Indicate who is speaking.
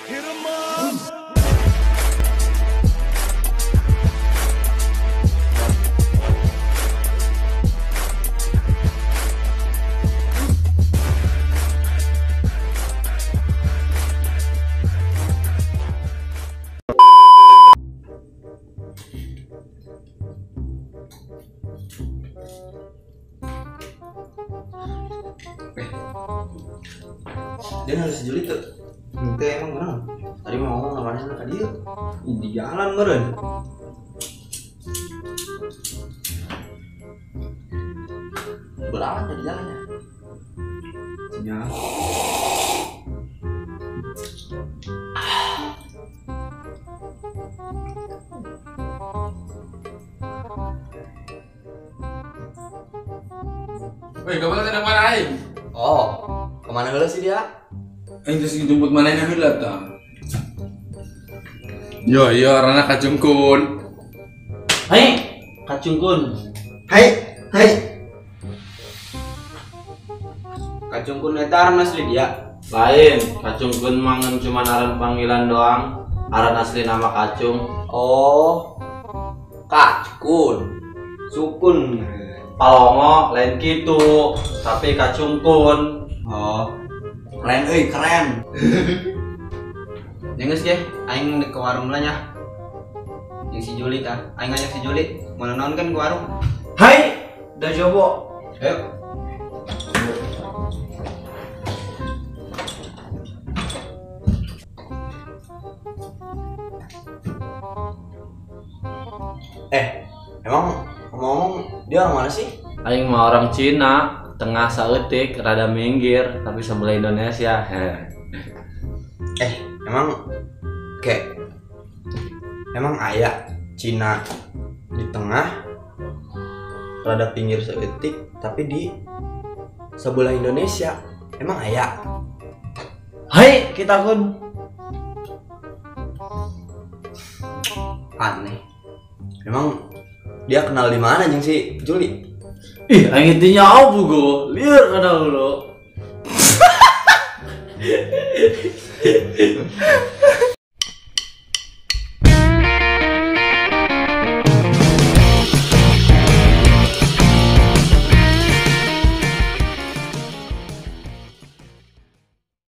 Speaker 1: Hit 'em up.
Speaker 2: Dia harus Juli tuh.
Speaker 3: Ente emang kenapa?
Speaker 2: Tadi mau ngomong namanya sama dia
Speaker 3: di jalan meren.
Speaker 2: Berapa di jalannya?
Speaker 3: Sinyal.
Speaker 4: Woi, kamu tadi mana aing?
Speaker 2: Oh, kemana heula sih dia?
Speaker 4: Aing geus dijemput manehna heula tah. Yo yo rana kacungkun.
Speaker 5: Hai, kacungkun.
Speaker 3: Hai, hai. Kacungkun eta aran asli dia.
Speaker 5: Lain, kacungkun mangan cuma aran panggilan doang. Aran asli nama kacung.
Speaker 2: Oh. Kacungkun.
Speaker 3: Sukun.
Speaker 5: Palongo lain gitu, tapi kacungkun.
Speaker 3: Oh.
Speaker 2: Keren euy, keren.
Speaker 3: Ya geus ge, aing ke warung lah nya. Jeung si Juli tah, aing ngajak si Juli, mau naon kan ke warung.
Speaker 5: Hai, dah jobo.
Speaker 3: Ayo.
Speaker 2: Emang ngomong dia orang mana sih?
Speaker 5: Aing mah orang Cina, tengah saeutik, rada minggir, tapi sebelah Indonesia.
Speaker 2: Emang kayak emang aya Cina di tengah rada pinggir saeutik tapi di sebelah Indonesia. Emang aya?
Speaker 5: Hai, kita kun.
Speaker 2: Aneh. Emang dia kenal di mana jeung si Juli?
Speaker 5: Ih, aing teh nyaho bugo. Lieur kana lo.